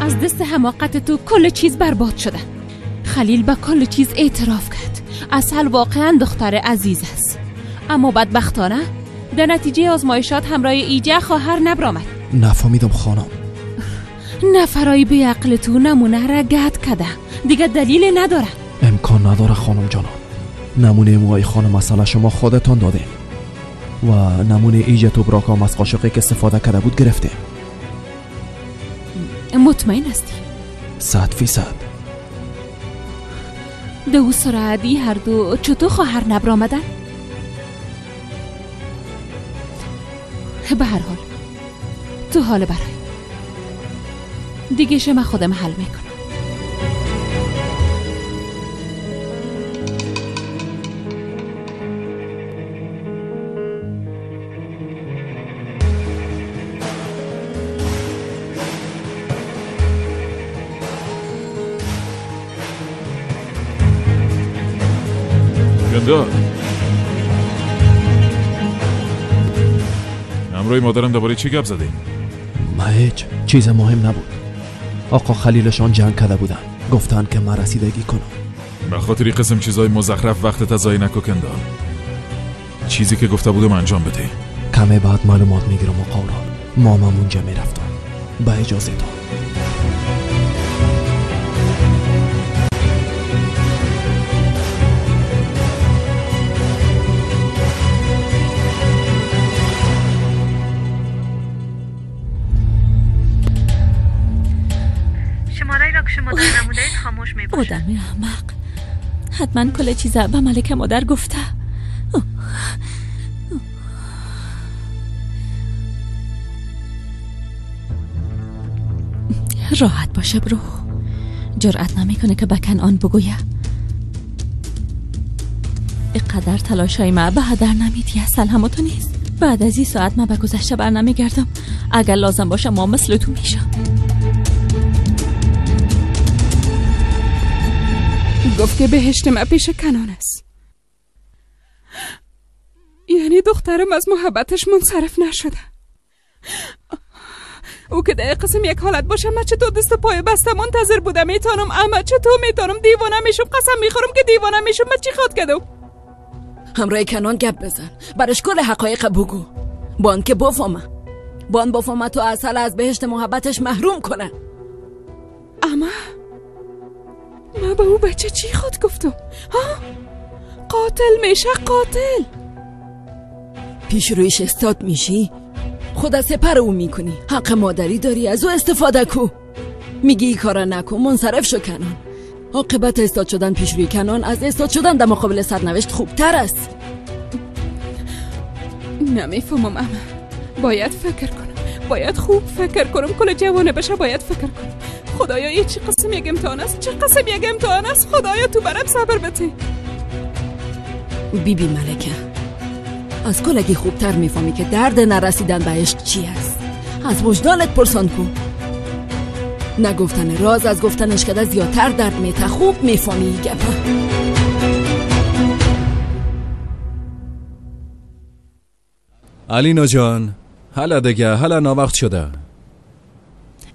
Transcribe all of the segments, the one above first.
از دست حماقت تو کل چیز برباد شده. خلیل به کل چیز اعتراف کرد. اصل واقعا دختر عزیز است، اما بدبختانه در نتیجه آزمایشات همراه ایجه خواهر نبرآمد. نفهمیدم خانم. نفرای بی عقل تو نمونه را گد کده، دیگه دلیل نداره. امکان نداره خانم جانم. نمونه موهای خانم مسئله شما خودتان دادیم و نمونه ایجه تو براکام از قاشقی که استفاده کرده بود گرفتیم. مطمئن هستی؟ 100%. دو سرعدی هر دو چطور خواهر نبرآمدن؟ به هر حال تو حال برای دیگه شما خودم حل میکنم. گنده همراه مادرم درباره چی گپ زدیم؟ ما هیچ چیز مهم نبود. آقا خلیلشان جنگ کرده بودن، گفتن که من رسیدگی کنم. به خاطر قسم چیزای مزخرف وقت تضایع نکو کندال. چیزی که گفته بودم انجام بده. کمی بعد معلومات میگیرم آقا اورال. مامم اونجا میرفتم. با اجازه تان. آدم احمق حتما کل چیزا به ملکه مادر گفته. راحت باشه برو، جرأت نمیکنه که به کنعان بگویه. اینقدر تلاشای ما به هدر نمیدی. اصل همو تو نیست. بعد از این ساعت من به گذشته بر نمیگردم. اگر لازم باشه ما مثل تو میشم. گفت که بهشت من پیش کنان است، یعنی دخترم از محبتش منصرف نشده. او که در قسم یک حالت باشه من چطور دست پای بسته منتظر بودم. میتونم اما چطور میتونم؟ دیوانه میشم، قسم میخورم که دیوانه میشم. من چی خواد کردم؟ همراه کنان گپ بزن، برش کل حقایق بگو. بان که بفهمه، بان بفهمه تو اصل از بهشت محبتش محروم کنه. اما ما به او بچه چی خود گفتم؟ ها؟ قاتل میشه، قاتل. پیش رویش استاد میشی، خود از سپر او میکنی. حق مادری داری، از او استفاده کو. میگی ای کارا نکن، منصرف شو کنان. عاقبت استاد شدن پیش روی کنان از استاد شدن در مقابل سرنوشت خوبتر است. نمیفهمم اما باید فکر کنم، باید خوب فکر کنم. کل جوانه بشه باید فکر کنم. خدایا این چه قسم یک امتحان است، چه قسم یک امتحان است. خدایا تو برم صبر بده. بی بی ملکه، از کلگی خوبتر میفهمی که درد نرسیدن به عشق چی است. از وجدانت پرسان کن. نگفتن راز از گفتنش کده زیادتر درد میته. خوب میفهمی گپا. علینا جان، حالا دیگه، حالا ناوقت شده.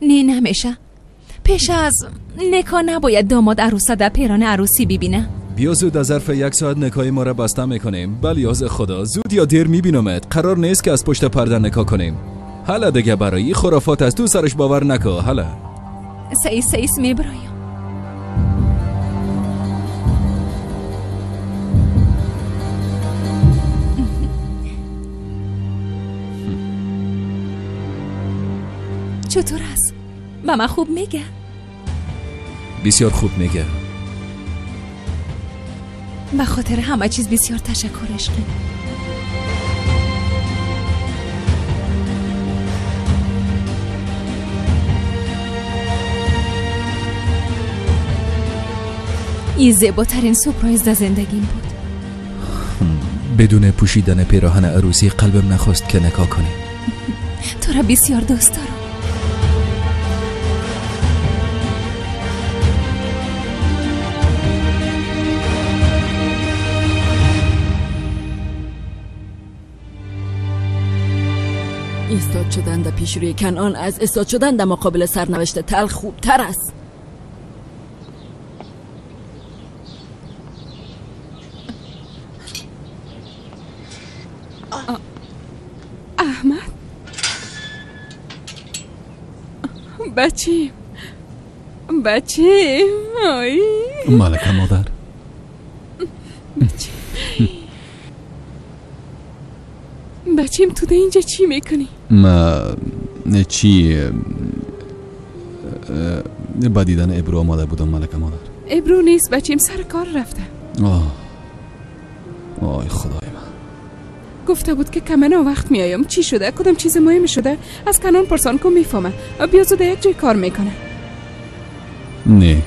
نه نمیشه. پیش از نکا نباید داماد عروسه در پیران عروسی ببینه. بیا زود، از ظرف 1 ساعت نکای ما را بسته میکنیم. بله از خدا زود یا دیر میبینمت. قرار نیست که از پشت پرده نکا کنیم. حالا دیگه برای خرافات از تو سرش باور نکو. حالا سعیس سعیس میبرایم. چطور است؟ به من خوب میگه؟ بسیار خوب میگه. به خاطر همه چیز بسیار تشکر عشقی. این زیباترین سورپرایز در زندگیم بود. بدون پوشیدن پیراهن عروسی قلبم نخواست که نکا کنی. تو را بسیار دوست دارم. ایستاد شدن در پیش روی کنعان از استاد شدن در مقابل سرنوشت تلخ خوبتر است. احمد بچیم بچیم آی ملکه مادر بچیم تو ده اینجا چی میکنی؟ ما چی با دیدن ابرو آماده بودم ملکه مادر. ابرو نیست بچیم، سر کار رفته. آه آی خدای من، گفته بود که کمنا وقت میایم. چی شده؟ کدام چیز مهم شده؟ از کنان پرسان کو میفهمه. بیا زود یک جای کار میکنه. نه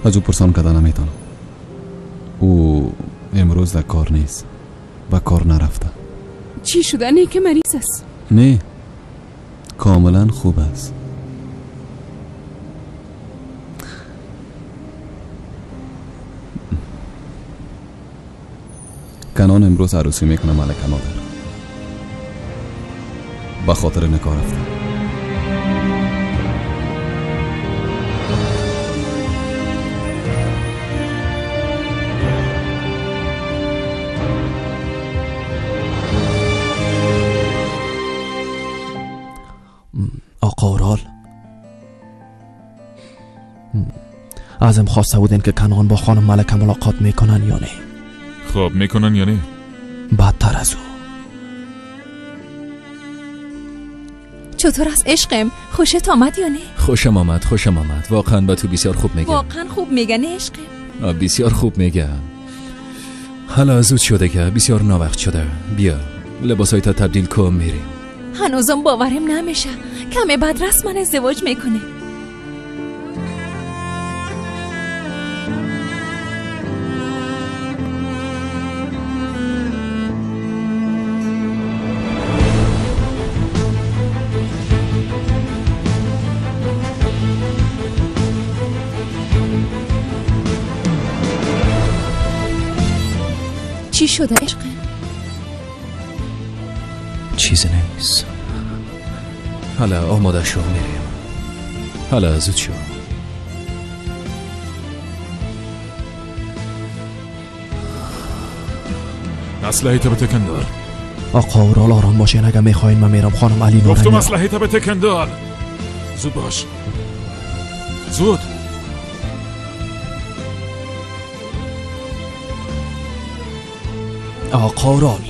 از او پرسان کردن نمیتونم. او امروز در کار نیست، به کار نرفته. چی شده؟ نه که مریض است. نه کاملا خوب است. کنان امروز عروسی میکنه ملکه مادر. به خاطر نکار رفته. آقا اورال، ازم خواسته بودین که کنان با خانم ملکه ملاقات میکنن یا نه؟ خب میکنن یا نه؟ بدتر از او. چطور از عشقم؟ خوشت آمد یا نه؟ خوشم آمد، خوشم آمد. واقعا با تو بسیار خوب میگه. واقعا خوب میگه نه عشقم؟ بسیار خوب میگه. حالا زود شده که بسیار ناوقت شده. بیا لباسای تا تبدیل کن میریم. هنوزم باورم نمیشه کمی بعد رسما ازدواج میکنه. چی شده عشقم؟ چیزی نیست. حالا آماده شو میریم. حالا زود شو. اسلحه تا به تکن دار. آقا اورال آرام باشین، اگه میخواین من میرم خانم علی نورنگ. گفتم اسلحه تا به تکن دار. زود باش، زود. آقا اورال.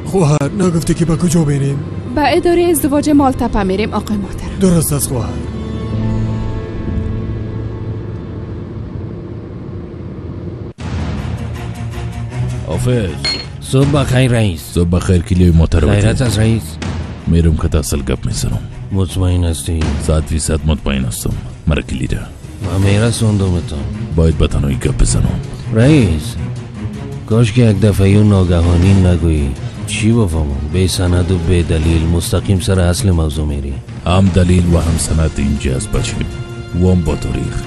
خواهر نگفتی که به کجا بریم؟ به اداره ازدواج مالتپه میریم آقای محترم. درست است خواهر. حافظ صبح بخیر رئیس. صبح بخیر کلیوی محترم. خیرت از رئیس. میرم که اصل گپ میزنم. مطمئن هستی؟ 100% مطمئن هستم. مرا کلیده من میرسوندمتان. باید به تنهایی گپ بزنم. رئیس کاش که یک دفعه ناگهانی نگویی. چی بفهمم؟ بی سند و بی دلیل مستقیم سر اصل موضوع میری. هم دلیل و هم سند اینجا است بچه، و هم با تاریخ.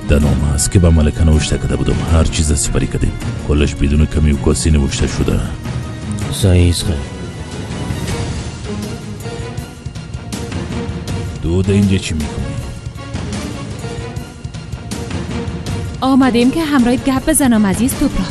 در نامه است که به ملکه نوشته کرده بودم. هر چیز سپری کردیم، کلش بدون کمی و کاسی نوشته شده. صحیح است. تو در اینجا چی میکنی؟ آمدیم که همراهت گپ بزنم عزیز توپرا.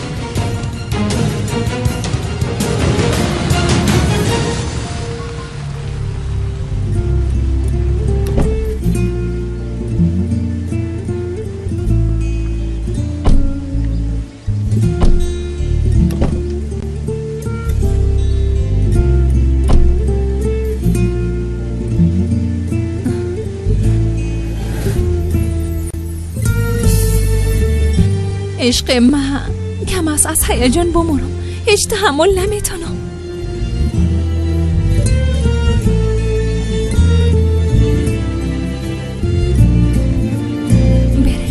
عشق من کم است از هیجان بمرم. هیچ تحمل نمیتونم. بره.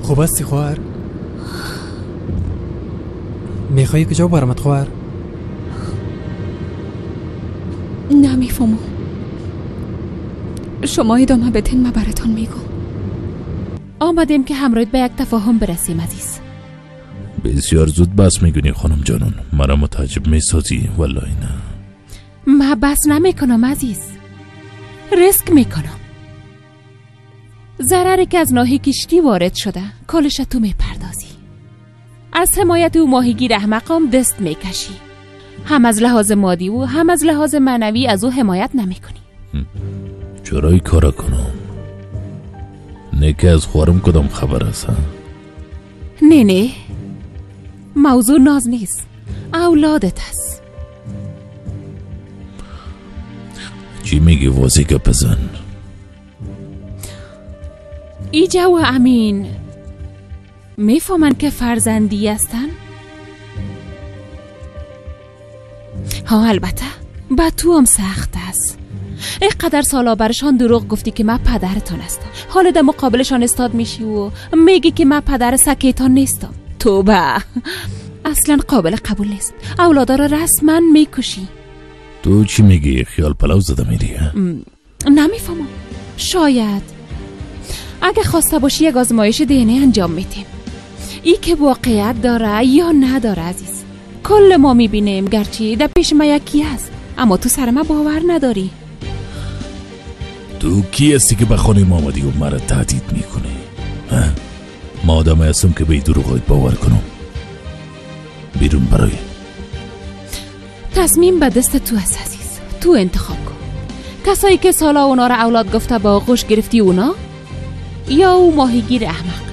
خوب هستی خواهر؟ میخوایی کجا برمت خواهر؟ نمیفهمم. شما ادامه بدین، من براتان میگم. آمدیم که همراهت به یک تفاهم برسیم عزیز. بسیار زود بس میگونی خانم جانون، مرا متعجب میسازی. والله نه، من بس نمیکنم عزیز، ریسک میکنم. ضرری که از ناحیه کشتی وارد شده کلش تو میپردازی. از حمایت او ماهیگیر احمقام دست میکشی. هم از لحاظ مادی و هم از لحاظ معنوی از او حمایت نمیکنی. چرا این کارا کنم؟ نه که از خورم کدام خبر است؟ نه نه، موضوع ناز نیست، اولادت است. چی میگی؟ واضح گپ بزن. ایجا و امین میفهمن که فرزندی هستن؟ ها البته با تو هم سخت است. اینقدر سالا برشان دروغ گفتی که من پدرتان هستم، حالا در مقابلشان استاد میشی و میگی که من پدر سکیتان نیستم. توبه، اصلا قابل قبول نیست. اولادا را رسما میکشی. تو چی میگی؟ خیال پلو زده میری؟ نمیفهمم. شاید اگه خواسته باشی یک آزمایش دی ان ای انجام میدیم. ای که واقعیت داره یا نداره عزیز، کل ما میبینیم. گرچه در پیش ما یکی هست، اما تو سر ما باور نداری. تو کی هستی که به خانه ما آمدی و مرا تهدید میکنی؟ ما آدم هستم که به دروغات باور کنم. بیرون برای تصمیم به دست تو است عزیز، تو انتخاب کن. کسایی که سالا اونا را اولاد گفته با آغوش گرفتی اونا، یا او ماهیگیر احمق.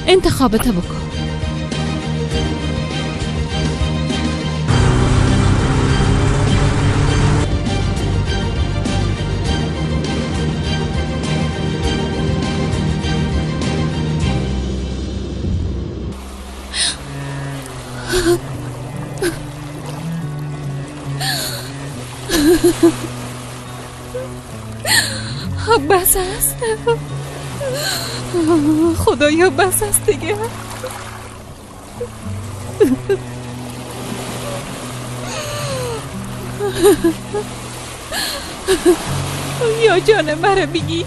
انتخابت بکن. بس است خدایا، بس است دیگه. یا جان مرا بگی،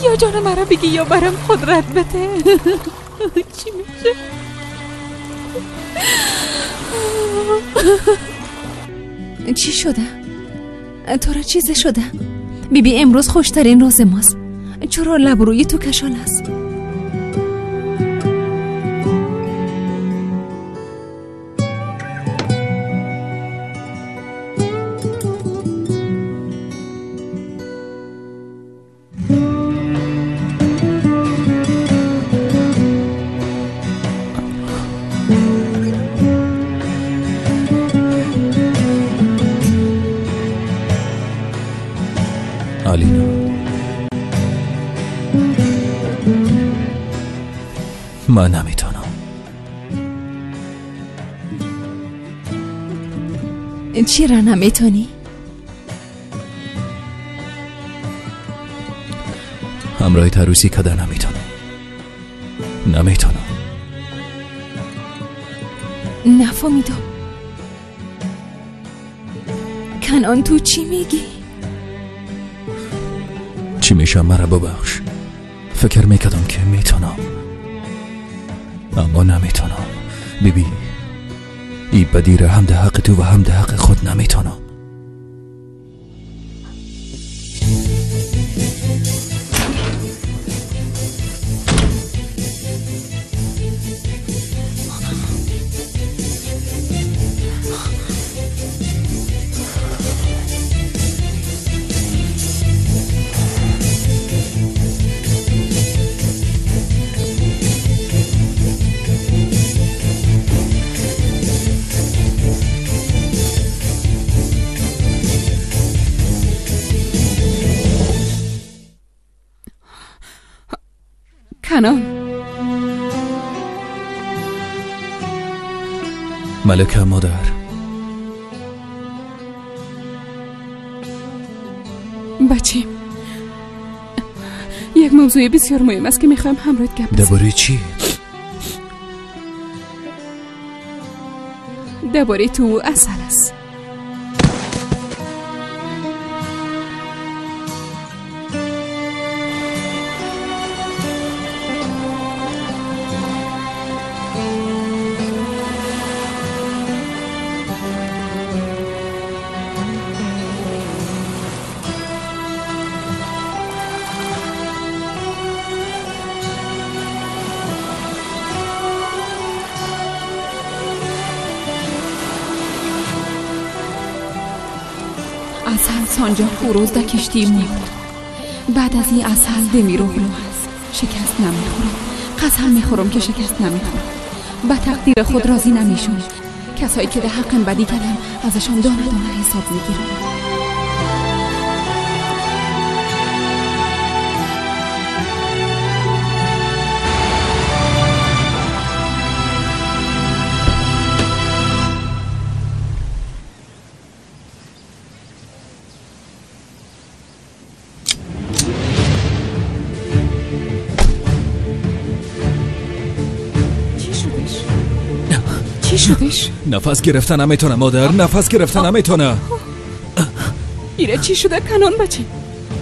یا جان مرا بگی، یا برم قدرت بده. چی میشه؟ چی شده؟ تو را چیزی شده؟ بی بی امروز خوشترین روز ماست. چرا لب روی تو کشال است؟ من نمیتونم. چرا نمیتونی؟ همراه عروسی کده نمیتونم. نمیتونم. نفهمیدم. کنان تو چی میگی؟ چی میشم؟ مرا ببخش. فکر میکردم که میتونم، اما نمیتونم. بیبی ای بدی را هم ده حق تو و هم ده حق خود نمیتونم. کنان. ملکه مادر، بچیم یک موضوع بسیار مهم است که میخوایم همراهت گپ بزنیم. درباره چی؟ درباره تو عسل است. سانجاق او روز در کشتی مرد. بعد از این عسل دمیروغلو هست. شکست نمیخورم، قسم میخورم که شکست نمیخورم. به تقدیر خود راضی نمیشم. کسایی که در حقم بدی کردن ازشان دانه دانه حساب میگیرم. شدش؟ نفس گرفتن نمیتونه مادر، نفس گرفتن نمیتونه. ایره چی شده کنان بچه؟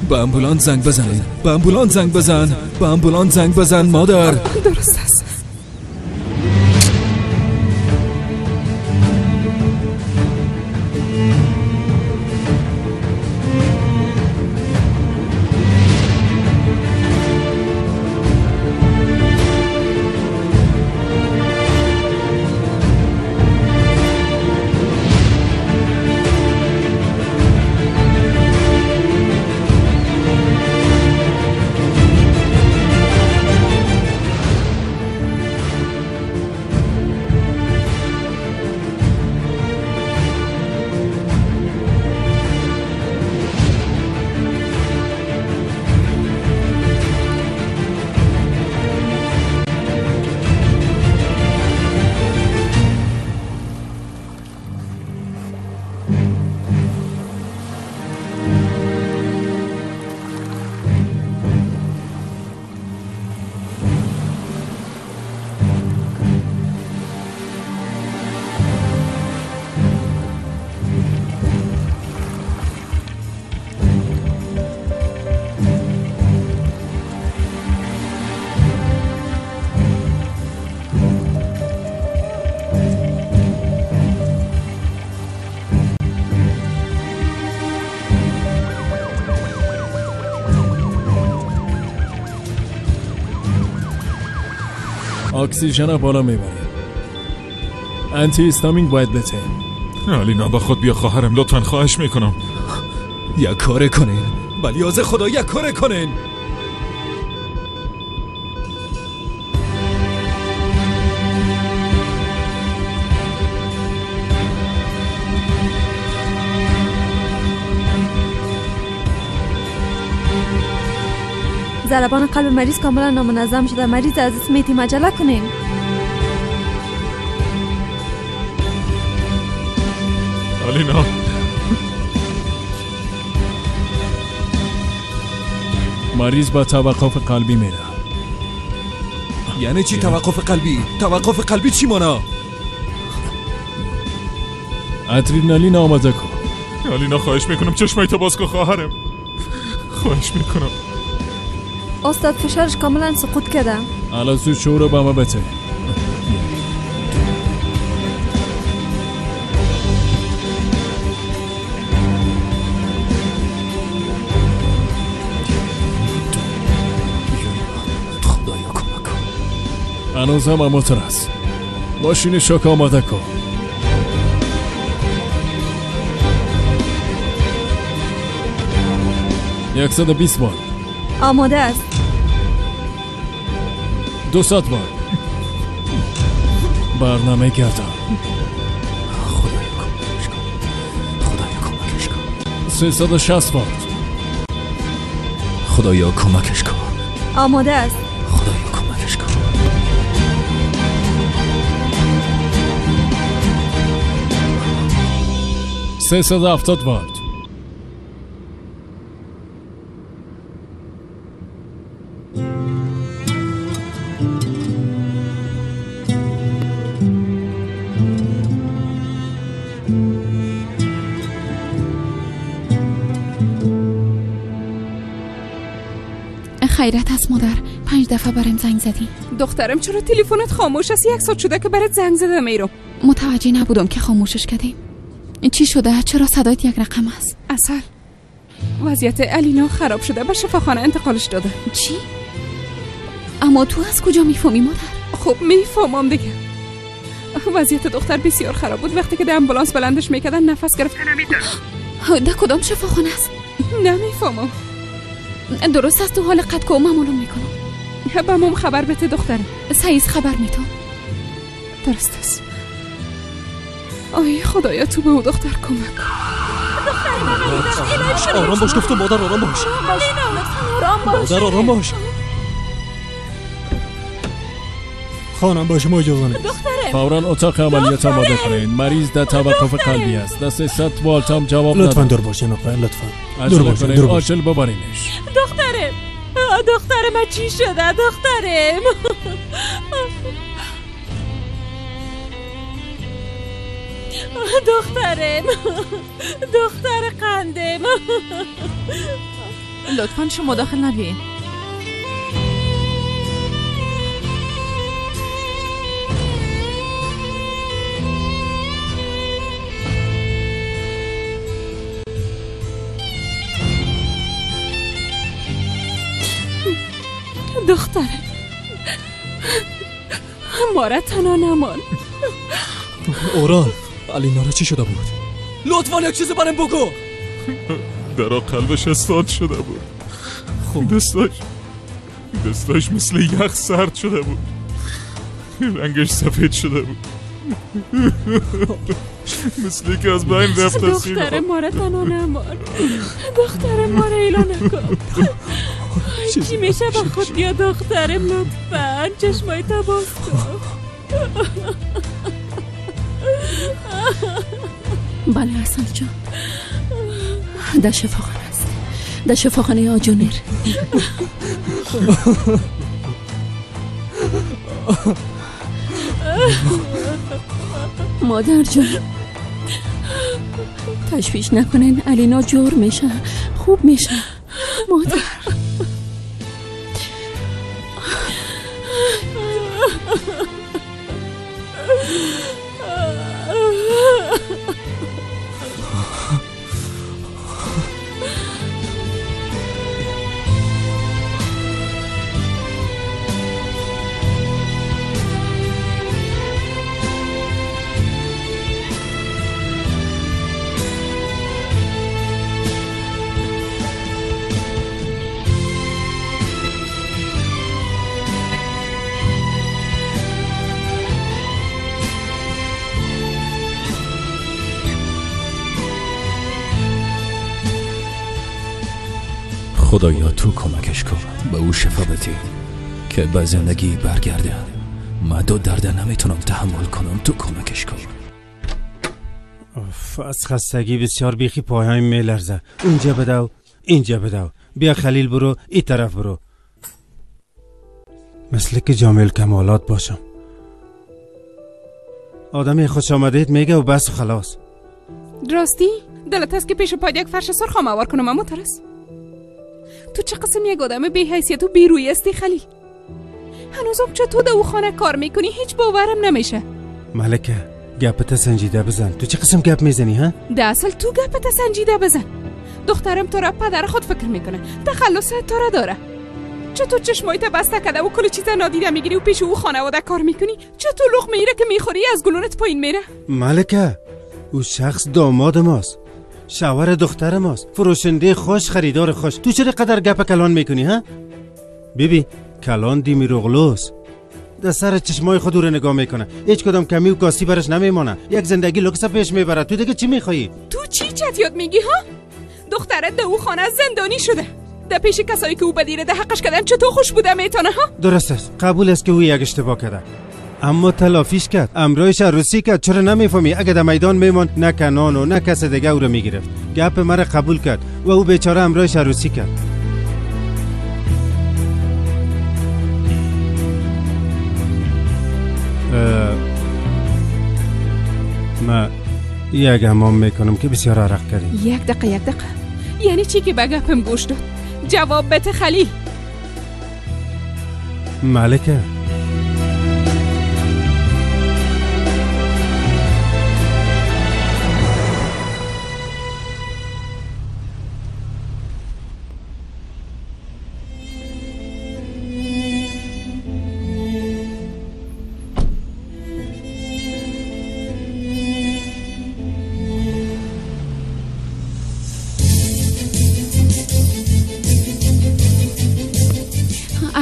به امبولانس زنگ بزن، به امبولانس زنگ بزن، به امبولانس زنگ بزن مادر. درست است. اکسیژن بالا میبریم. انتی ایستامین باید بته. علینا با خود بیا خواهرم، لطفا خواهش میکنم. یک کاره کنین، بلیاز خدا یک کاره کنین. ضربان قلب مریض کاملا نامنظم شده. مریض عزیز میتی مجله کنین. آلینا مریض با توقف قلبی میره. یعنی چی توقف قلبی؟ توقف قلبی چی مانا؟ ادرینالین آماده کن. آلینا خواهش میکنم چشمای تو باز کن خواهرم، خواهش میکنم. استاد فشارش کاملا سقوط کرده. الان زود شعور به ما بده. خدایا کمک کن. هنوز هم اماتر است. ماشین شوک آماده کن. 120 بار آماده است. 200 بار برنامه گردم. خدایا کمکش کن، خدایا کمکش کن. 360 بار. خدایا کمکش کن. آماده است. خدایا کمکش کن. 370 والت. خیرت است مادر، 5 دفعه برام زنگ زدی. دخترم چرا تلفنت خاموش است؟ 1 ساعت شده که برات زنگ زدم. ایرو متوجه نبودم که خاموشش کردیم. چی شده؟ چرا صدایت یک رقم است؟ اصل وضعیت الینا خراب شده، به شفاخانه انتقالش داده. چی؟ اما تو از کجا میفهمی مادر؟ خب میفهمم دیگه. وضعیت دختر بسیار خراب بود. وقتی که در امبولانس بلندش میکردن نفس گرفت نمیداد. در کدام شفاخانه است؟ نمیفهمم. درست است، تو حال قد که معلوم میکنم. به مام خبر بده دخترم. سعیز خبر میتم. درست است. آی خدایا تو به او دختر کمک کن. آرام باش گفتم مادر، آرام باش. مادر آرام باش. خانم با شما اجازه نیست. فورا اتاق عملیات آماده کنید. مریض در توقف قلبی است. دست 100 والت هم جواب نداد. لطفا دور باشین آقا، لطفا دور باشین. دور باشین، ببرینش. دخترم، دخترم من چی شده؟ دخترم دخترم، دختر قندم. لطفا شما داخل نبیین. دخترم مارا تنها نمان. اورال، علی چی شده بود؟ لطفا یک چیز برام بگو. درا قلبش استاد شده بود. دستاش مثل یخ سرد شده بود. رنگش سفید شده بود. مثل که از بین رفت. دختر مارا تنها نمان. دختر مارا ایلا نکن. چی میشه با خود بیا دخترم، لطفا چشمای تا باز کن. بله عسل جان، در شفاخانه است، در شفاخانه آجونر. مادر جان تشویش نکنین، علینا جور میشه، خوب میشه مادر. خدایا تو کمکش کن، به او شفا بدی که به زندگی برگرده. من دو درد نمیتونم تحمل کنم، تو کمکش کن. از خستگی بسیار بیخی پاهایم میلرزه. اونجا بدو، اینجا بدو، بیا خلیل برو، این طرف برو. مثل که جامل کمالات باشم. آدمی خوش آمدید میگه و بس و خلاص. درستی؟ دلت هست که پیش پای یک فرش سرخ آوار کنم اما ترس. تو چه قسم یک آدم بی حیثیت و بی روی هستی خلیل؟ هنوزم چطور در او خانه کار میکنی؟ هیچ باورم نمیشه. ملکه گپت سنجیده بزن. تو چه قسم گپ میزنی ها؟ در اصل تو گپت سنجیده بزن. دخترم تو را پدر خود فکر میکنه، تخلص تو را داره. چطور چشمایت بسته کرده و کل چیز نادیده میگیری و پیش او خانواده کار میکنی؟ چطور لقمه ای را که میخوری از گلونت پایین میره؟ ملکه او شخص داماد ماست، شوهر دختر ماست، فروشنده خوش، خریدار خوش. تو چرا قدر گپ کلان میکنی ها؟ بیبی کلان دیمیروغلوس، در سر چشمای خود او رو نگاه میکنه، هیچ کدام کمی و کاسی برش نمیمانه، یک زندگی لکس پیش میبره. تو دیگه چی میخوایی؟ تو چی چت یاد میگی ها؟ دخترت در او خانه زندانی شده، در پیش کسایی که او بدیره ده حقش کردن چطور خوش بوده میتونه ها؟ درست است، قبول است که او یک اشتباه کرده، اما تلافیش کرد، امرایش عروسی کرد. چرا نمیفهمی؟ اگه در میدان میمان نه کنان و نه کس دیگه او رو میگرفت. گپ مرا قبول کرد و او بیچاره امرایش عروسی کرد. ما یک حمام میکنم که بسیار عرق کردیم. یک دقیقه یک دقیقه، یعنی چی که به گپم گوش داد؟ جواب بده خلیل. ملکه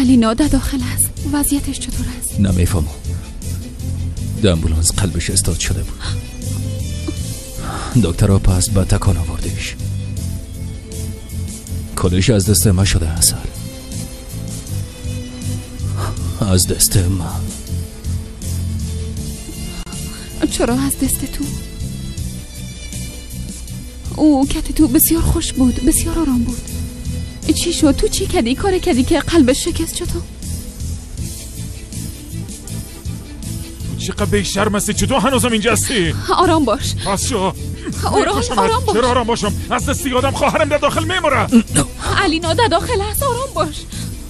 علی ناده داخل است. وضعیتش چطور است؟ نمیفهمم. در امبولانس قلبش استاد شده بود. دکترها پس به تکان آوردش. کلش از دست ما شده اصل. از دست ما. چرا از دست تو؟ او کت تو بسیار خوش بود، بسیار آرام بود. چی شد؟ تو چی کردی؟ کار کردی که قلبش شکست؟ چطور؟ چقدر بی‌شرم هستی، چطور هنوزم اینجا هستی؟ آرام باش. پس شو. آرام باش. چرا آرام باشم؟ از دستی آدم خواهرم در داخل میموره. علی ناده داخل هست، آرام باش.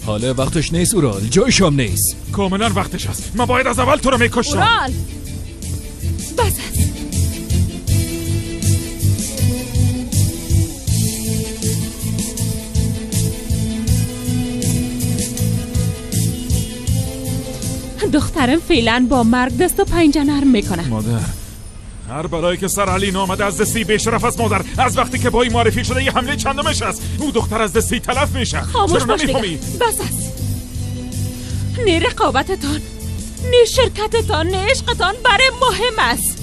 حالا وقتش نیست اورال، جایشم نیست. کاملا وقتش هست. من باید از اول تو رو میکشتم. اورال بس است. دخترم فعلا با مرگ دست و پنجه نرم میکنه. مادر، هر بلایی که سر علی نامده از دستی بی‌شرف است مادر. از وقتی که با این معرفی شده یه حمله چندمش است. او دختر از دستی تلف میشه. خاموش باش دیگه. بس است. نه رقابتتان، نه شرکتتان، نه عشقتان برای مهم است.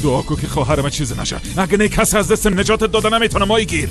دعا کو که خواهرم چیزی نشه. اگه نه کسی از دستم نجات داده نمیتونه. مایی گیر.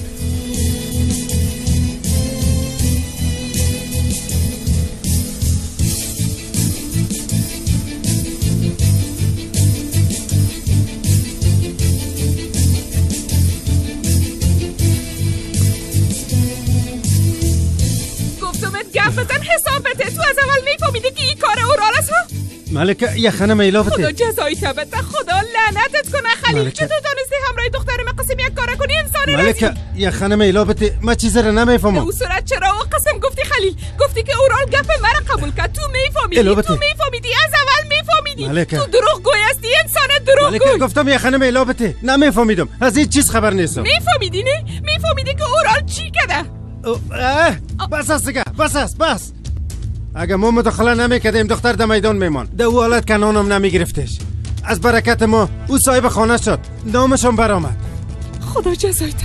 ملکه یه خانم ایلافته. خدا جزایی بده، خدا لعنتت کنه خلیل. چطور دانستی همراه دختر من قسم یک کار کنی؟ انسان ملکه یه خانم ایلافته، ما چیزی رو نمیفهمم. او صورت چرا او قسم گفتی خلیل؟ گفتی که اورال گپ مرا قبول کرد. تو میفهمیدی، تو میفهمیدی، از اول میفهمیدی. ملکه تو دروغ گوی هستی، انسان دروغ گوی. ملکه گفتم یه خانم ایلافته، نمیفهمیدم، از هیچ چیز خبر نیستم. میفهمیدی نه؟ میفهمیدی که اورال چی کرده؟ بس است دیگه، بس است، بس. اگه ما مداخله نمیکردیم دختر در میدان میمان. در او حالت کنانم نمیگرفتش. از برکت ما او صاحب خانه شد، نامشان برآمد. خدا جزای بده،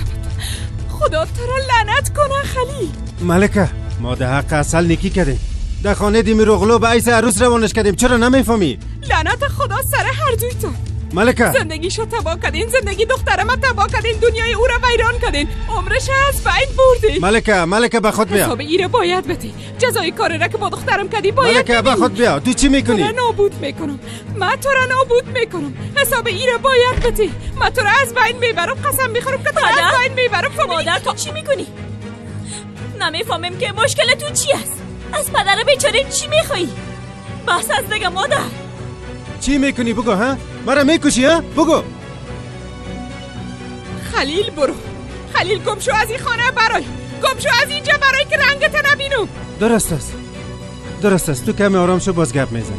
خدا تو را لعنت کنه خلیل. ملکه ما در حق اصل نیکی کردیم. در خانه دیمیروغلو به عیس عروس روانش کردیم. چرا نمیفهمی؟ لعنت خدا سر هر دویتان. ملکه زندگیشو تباه کردین، زندگی دخترم تباه کردین، دنیای او را ویران کردین، عمرش از بین بردین. ملکه ملکه به خود بیا. حساب ایره باید بدی. جزای کاری را که با دخترم کردی باید ملکه به خود بیا. تو چی میکنی؟ تو را نابود میکنم. من تو را نابود میکنم. حساب ایره باید بدی. من تو را از بین میبرم. قسم میخورم که تو را از بین میبرم. مادر تو چی میکنی؟ نمیفهمم که مشکل تو چی است. از پدر بیچاره چی میخوای؟ بس از دیگه مادر. چی میکنی بگو ها؟ مرا میکشی ها؟ بگو. خلیل برو. خلیل گم شو از این خانه برای. گم شو از اینجا برای که رنگت نبینم. درست است. درست است. تو کمی آرام شو باز گپ میزنی.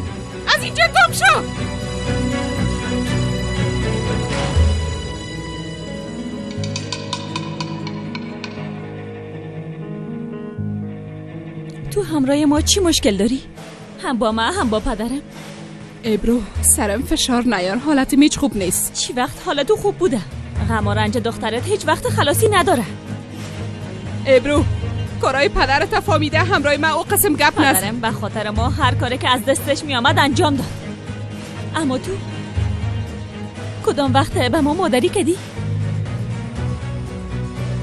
از اینجا گم شو. تو همراه ما چی مشکل داری؟ هم با ما هم با پدرم. ابرو سرم فشار نیار، حالت هیچ خوب نیست. چی وقت حالت خوب بوده؟ غم و رنج دخترت هیچ وقت خلاصی نداره. ابرو کارای پدرت فهمیده همراه من او قسم گپ نزن. پدرم به خاطر ما هر کاری که از دستش میآمد انجام داد. اما تو کدام وقت به ما مادری کردی؟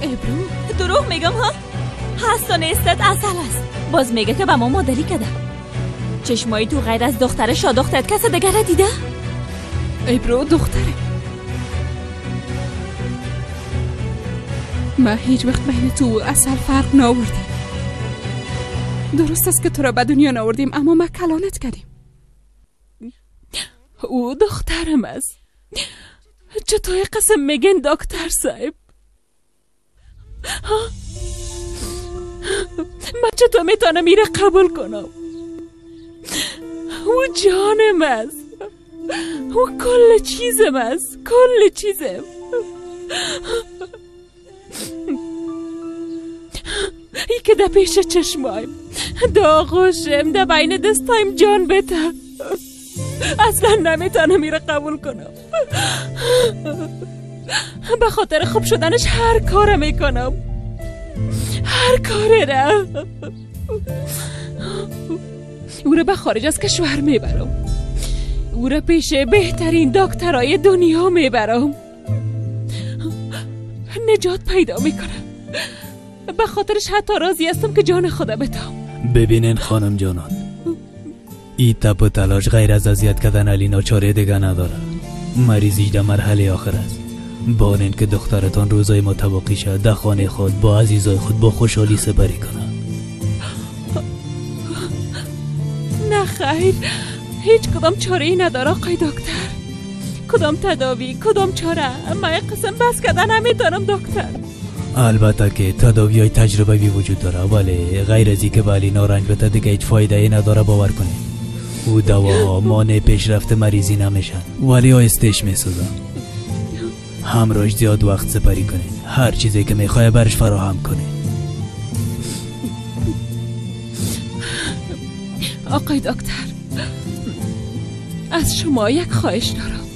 ابرو دروغ میگم ها؟ هست و نیستت اصل است. باز میگه که به ما مادری کرده. چشمایی تو غیر از دختر شادختت کس دیگر را دیده؟ ابرو دختره من هیچ وقت بین تو و اصل فرق نآوردیم. درست است که تو را به دنیا نآوردیم، اما ما کلانت کردیم. او دخترم است. چطور قسم میگن دکتر صاحب؟ من چطور میتونم ایره قبول کنم؟ او جانم است، او کل چیزم است، کل چیزم. ای که در پیش چشمایم، در آغوشم، در بین دستایم جان بده، اصلا نمیتونم ایره قبول کنم. به خاطر خوب شدنش هر کار میکنم. هر کاری را. او را به خارج از کشور میبرم. او را پیش بهترین دکترای دنیا میبرم. نجات پیدا میکنم. به خاطرش حتی راضی هستم که جان خدا بدم. ببینین خانم جانان، ای تپ و تلاش غیر از اذیت کردن علینا چاره دیگه نداره. مریضی در مرحله آخر است. بانین که دخترتان روزای متباقی شد در خانه خود با عزیزای خود با خوشحالی سپری کنه. نه خیر، هیچ کدام چاره ای نداره آقای دکتر. کدام تداوی، کدام چاره؟ من یک قسم بس کردن نمیتونم دکتر. البته که تداوی های تجربه وجود داره، ولی غیر از که به علینا رنج بده دیگه هیچ فایده ای نداره. باور کنید او دواها مانع پیشرفت مریضی نمیشن، ولی آهستش میسازن. همراهش زیاد وقت سپری کنید، هر چیزی که میخواه برش فراهم کنید. آقای دکتر، از شما یک خواهش دارم.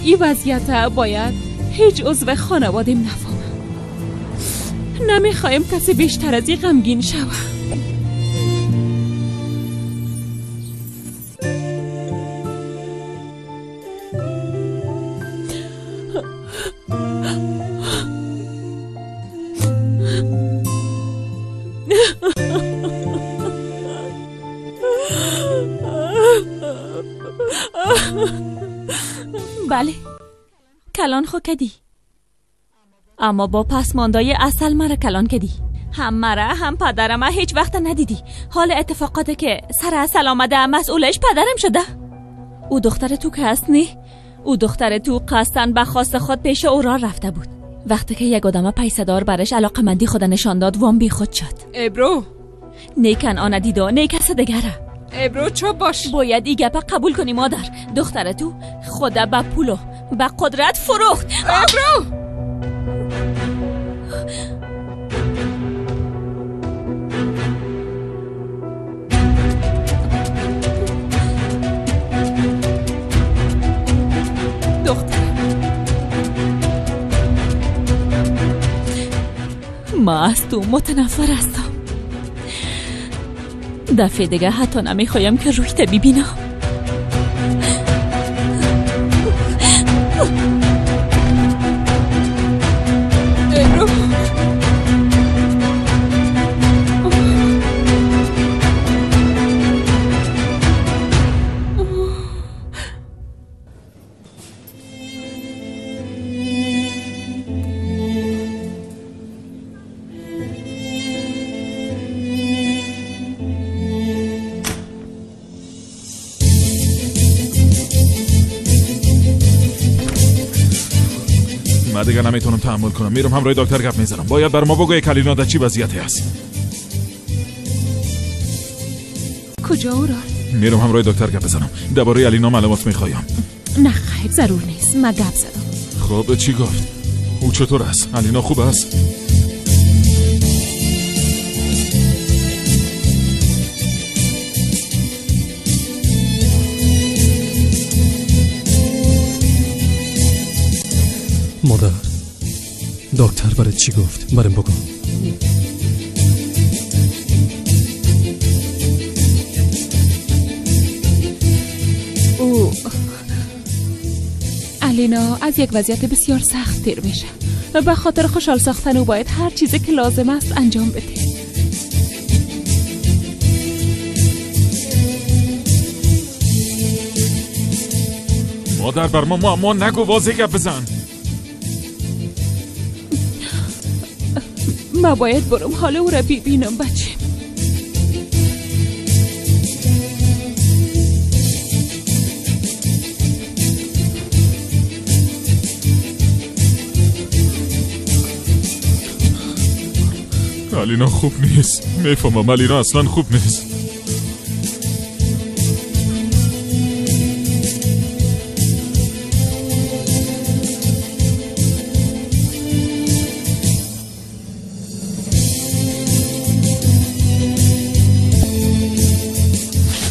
این وضعیت باید هیچ عضو خانوادیم نفهمه. نمیخوایم کسی بیشتر از این غمگین شود. بله، کلان خو کدی، اما با پسماندای اصل مرا کلان کدی. هم مرا هم پدرم هیچ وقت ندیدی. حال اتفاقاتی که سر اصل آمده مسئولش پدرم شده. او دختر تو که هست نی؟ او دختر تو قصداً به خواست خود پیش او را رفته بود. وقتی که یک آدم پیسه‌دار برش علاقمندی خود نشان داد، وام بی خود شد. ابرو نیکن آن دیدا نه کس دیگره. ابرو چوب باش. باید ای گپه قبول کنی مادر. دختر تو خدا به پولو به قدرت فروخت. ابرو دختر ما از تو متنفر هستم. دفعه دیگه حتی نمیخوایم که رویت ببینم. من دیگه نمیتونم تحمل کنم. میرم همراه دکتر گپ میزنم. باید بر ما بگوی کلینا در چی وضعیتی هست. کجا اورال؟ میرم همراه دکتر گپ بزنم. درباره علینا معلومات میخوایم. نه خیر، ضرور نیست. من گپ زدم. خب چی گفت؟ او چطور است؟ علینا خوب است؟ مادر، دکتر برای چی گفت؟ برام بگو. او علینا از یک وضعیت بسیار سخت تیر میشه و به خاطر خوشحال ساختن او باید هر چیزی که لازم است انجام بده. مادر بر ما معما نگو، واضح گپ بزن. ما باید برم حال او را ببینم بچه. علینا خوب نیست. میفهمم علینا اصلا خوب نیست.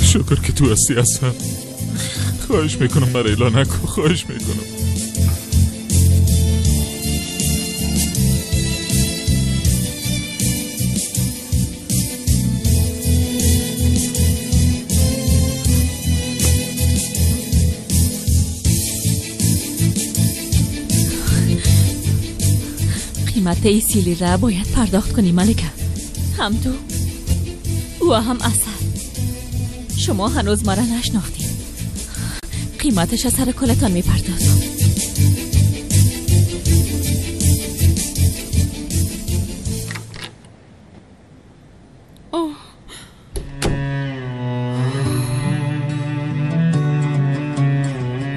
شکر که تو هستی اصلا. خواهش میکنم مرا ایلا نکن، خواهش میکنم. قیمت ای سیلی را باید پرداخت کنی ملکه. هم تو و هم عسل. شما هنوز مرا نشناختید. قیمتش از سر کلتان میپردازم.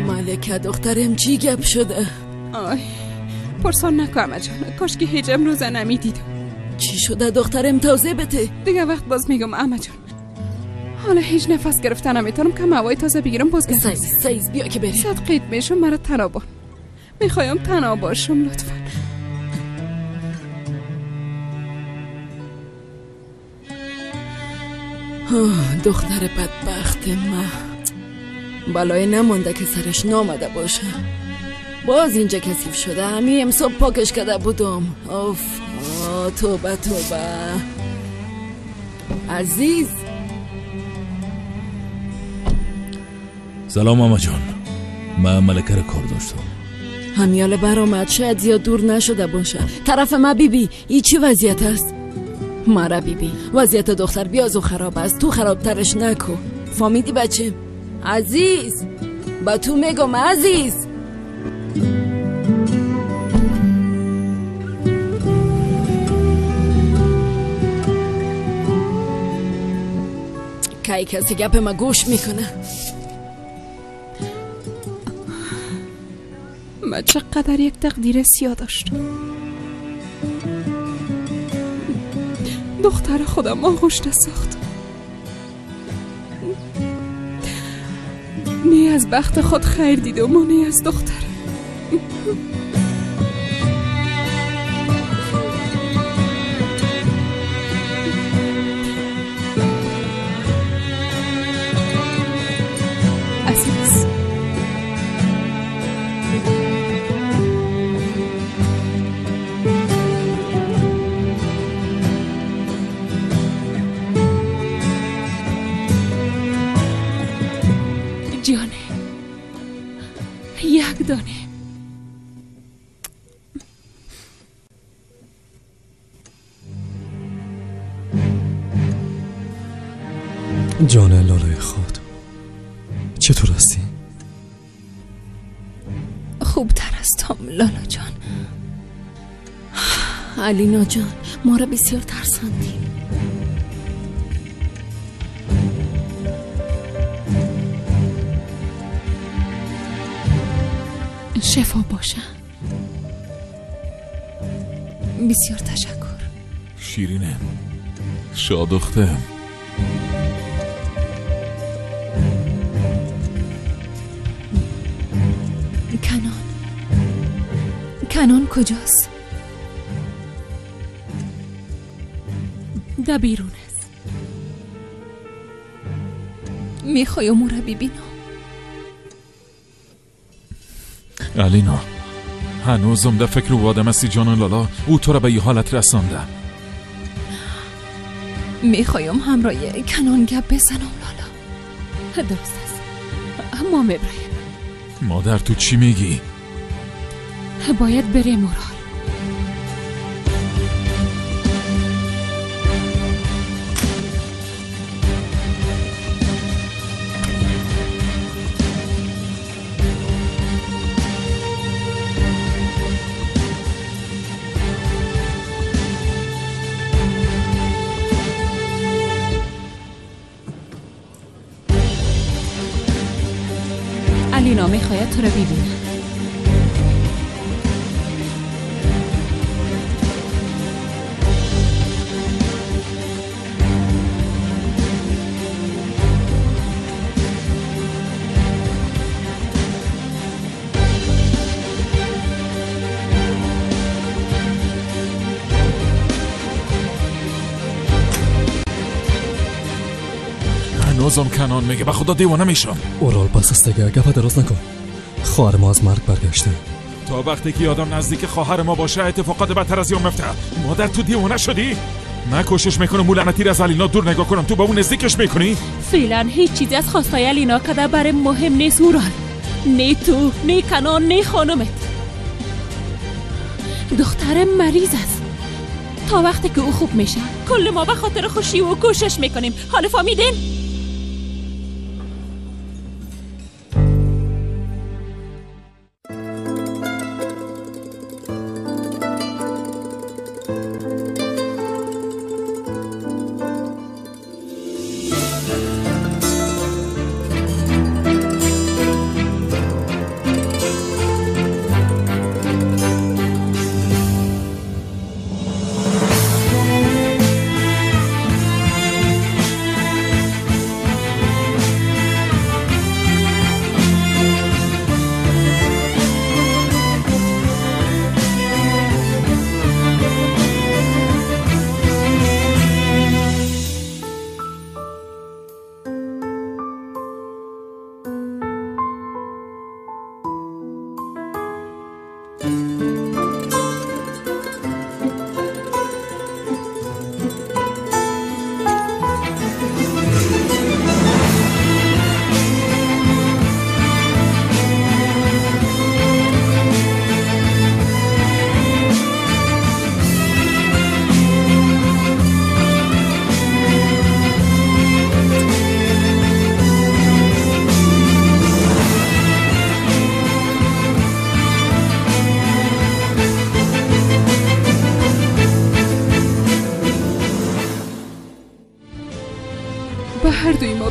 ملکه دخترم چی گپ شده؟ آی پرسان نکن عمه جان، کاش که هیچ امروز نمیدیدم. چی شده دخترم؟ توضیح بده. دیگه وقت باز میگم عمه جان. حالا هیچ نفس گرفتن نمیتونم که موای تازه بگیرم. باز گرفتم. سایز بیا که بریم. صد قید میشم مرا تنها. میخوایم تنها باشم لطفا. دختر بدبخت ما بلای نمانده که سرش نامده باشه. باز اینجا کثیف شده. همین امصبح پاکش کرده بودم. اوف توبه توبه. عزیز سلام ماما جان، من ملکه را کار داشتم. همیال برآمد، شاید زیاد دور نشده باشه. طرف ما بیبی ای چی وضعیت است؟ مرا بیبی وضعیت دختر بیازو خراب است، تو خرابترش نکو. فهمیدی بچه؟ عزیز با تو میگم عزیز. کی کسی گپ ما گوش میکنه؟ من چقدر یک تقدیر سیاه داشتم. دختر خودم آغوش ساخت. نه از بخت خود خیر دیدم و نه از دختر. عزیز جانه یک دانه جان لالای خود چطور هستی؟ خوبتر هستم لالا جان. علینا جان ما را بسیار ترساندی. شفا باشه. بسیار تشکر. شیرینه شادخته. کنان کجاست؟ در بیرون است. میخوایم او را ببینم. علینا هنوزم در فکر او آدم هستی جان لالا. او تو را به یه حالت رسانده. میخوایم همراه کنان گپ بزنم لالا. درست است اما میبریم. مادر تو چی میگی؟ باید بریم اورال. علینا میخواید تو را ببینه. هنوزم کنان میگه به خدا دیوانه میشم. اورال بس است دیگه، گپ دراز نکن. خواهر ما از مرگ برگشته. تا وقتی که آدم نزدیک خواهر ما باشه اتفاقات بدتر از این میفته. مادر تو دیوانه شدی؟ من کوشش میکنم اون لعنتی از علینا دور نگاه کنم، تو با اون نزدیکش میکنی؟ فعلا هیچ چیزی از خواستای علینا کده برای مهم نیست اورال. نه تو، نه کنان، نه خانمت. دختر مریض است. تا وقتی که او خوب میشه کل ما به خاطر خوشی او کوشش میکنیم. حالا فهمیدین؟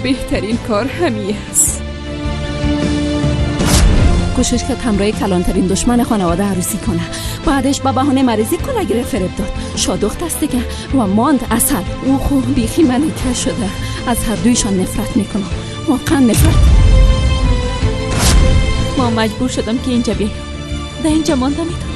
بهترین کار همی است. کوشش کرد همراه کلانترین دشمن خانواده عروسی کنه، بعدش با بهانه مریضی کلگی را فریب داد. شادخت است دیگه و ماند عسل. او خو بیخی ملکه شده. از هر دویشان نفرت میکنم، واقعا نفرت. ما مجبور شدم که اینجا بیایم. در اینجا مانده میتونم.